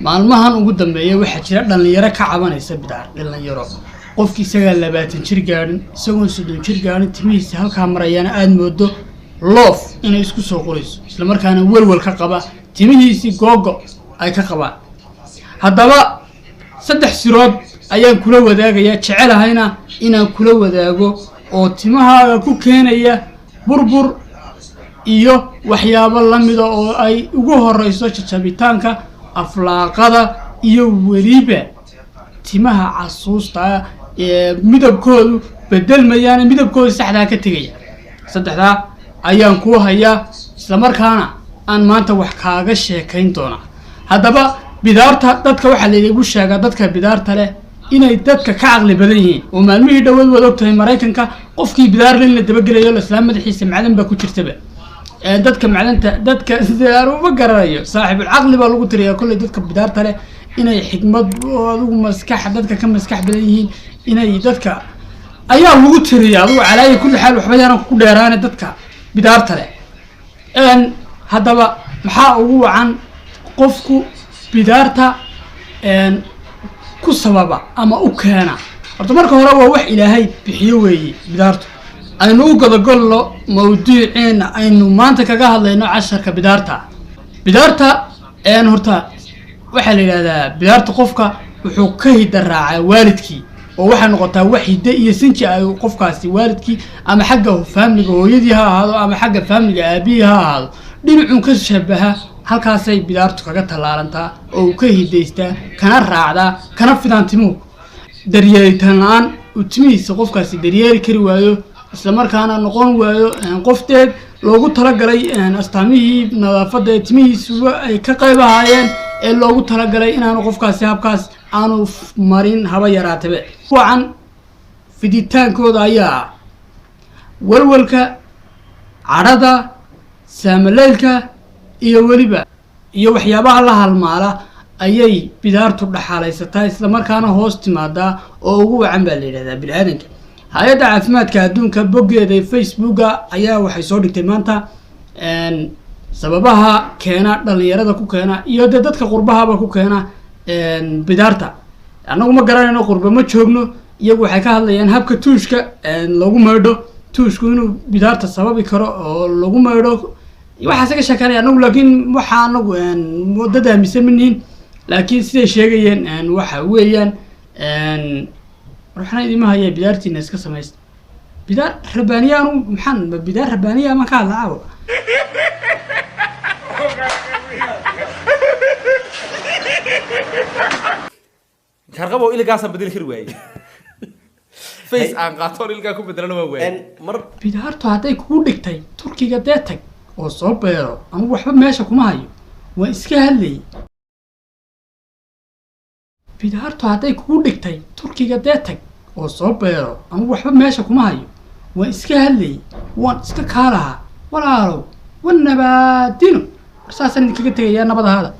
Maalmahan ugu dambeeya waxaa jira dhallinyaro ka cabanaysa bidaar. Dhallinyaro, qofki isagaa 20 jir gaadhin, isagoon 30 jir gaadhin, timihiisa halkaa marayaana aada moodo loof inay isku soo qorayso, islamarkaana welwel ka qaba timihiisii, googo ay ka qabaan. Haddaba saddex sirood ayaan kula wadaagayaa, jecelahayna inaan kula wadaago, oo timahaaga ku keenaya burbur iyo waxyaabo lamida, oo ay ugu horeyso jajabitaanka, aflaaqada iyo weliba timaha casuusta ah ee midabkoodu bedelmayaana midabkoodu saxdaa ka tegaya. Saddexdaa ayaan kuu hayaa, islamarkaana aan maanta wax kaaga sheekayn doonaa. Haddaba bidaarta dadka waxaa laydigu sheegaa dadka bidaarta leh inay dadka ka caqli badan yihiin, oo maalmihii dhaweed waad ogtahay Maraykanka qofkii bidaarle in la dabagelayo, laislaam madaxiisa macdan baa ku jirtaba. Dadka macdanta dadka sidaan uma garanayo, saaxibul caqli baa lagu tiriyaa kolley dadka bidaarta leh inay xikmad oo adigu maskax dadka ka maskax badan yihiin inay dadka ayaa lagu tiriya. Adigu calaaya kulli xaal waxba yaanan ku dheeraane dadka bidaarta leh. Haddaba maxaa ugu wacan qofku bidaarta ku sababa ama u keena? Horta marka hore waa wax Ilaahay bixiyo weeye bidaartu. Aynu u godogolno mawduuceena aynu maanta kaga hadlayno, casharka bidaarta. Bidaarta horta waxaa la yidhahdaa bidaarta qofka wuxuu ka hidda raacaa waalidkii, oo waxay noqotaa wax hidde iyo sinji ay qofkaasi waalidkii, ama xagga faamiliga hooyadii ha ahaado ama xagga faamiliga aabihii ha ahaado, dhinacun ka shabaha. Halkaasay bidaartu kaga tallaalantaa oo uu ka hidaystaa, kana raacdaa, kana fidaan timuhu. Daryeelitaan la-aan uu timihiisa qofkaasi daryeeli kari waayo, islamarkaana noqon waayo qofteed loogu talagalay astaamihii nadaafadda ee timihiisuba ay ka qayb ahaayeen ee loogu talagalay, inaanu qofkaasi habkaas aanu marin haba yaraatabe. Wacan fiditaankooda ayaa ah walwalka, cadhada, saamaleylka iyo weliba iyo waxyaabaha la halmaala ayay bidaartu dhaxaalaysataa, islamarkaana hoos timaadaa oo ugu wacan baa la yidhahdaa bini-aadanka. Hay-adda Caafimaadka Adduunka boggeeda ee Facebooka ayaa waxay soo dhigtay maanta sababaha keena dhalinyarada ku keena iyo dee dadka qurbahaba ku keena bidaarta. Annagu ma garanayno, qurba ma joogno. Iyagu waxay ka hadlayaan habka tuushka lagu maydho, tuushku inuu bidaarta sababi karo oo lagu maydho, waxaase ka sheekanaya. Anagu laakiin waxa anagu dad aaminsan ma nihin, laakiin siday sheegayeen waxa weeyaan waxna idima haya. Bidaartiina iska samaysta. Bidaar rabbaaniya, anu maxaan bidaar rabbaaniya ma ka hadla caawa? Karqabo iligaasaan bedeli kari waayey, face aan qaatoon iligaa ku bedelana waa waayey. Mar Bidaartu hadday kugu dhigtay, Turkiga dee tag oo soo beero. Anugu waxba meesha kuma hayo, waan iska hadlayay. Bidaartu hadday kugu dhigtay, Turkiga dee tag oo soo beero. Anugu waxba meesha kuma hayo, waan iska hadlayay, waan iska kaalahaa. Walaalow, wanabaadino. War saasaan idinkaga tegayaa, nabad ahaada.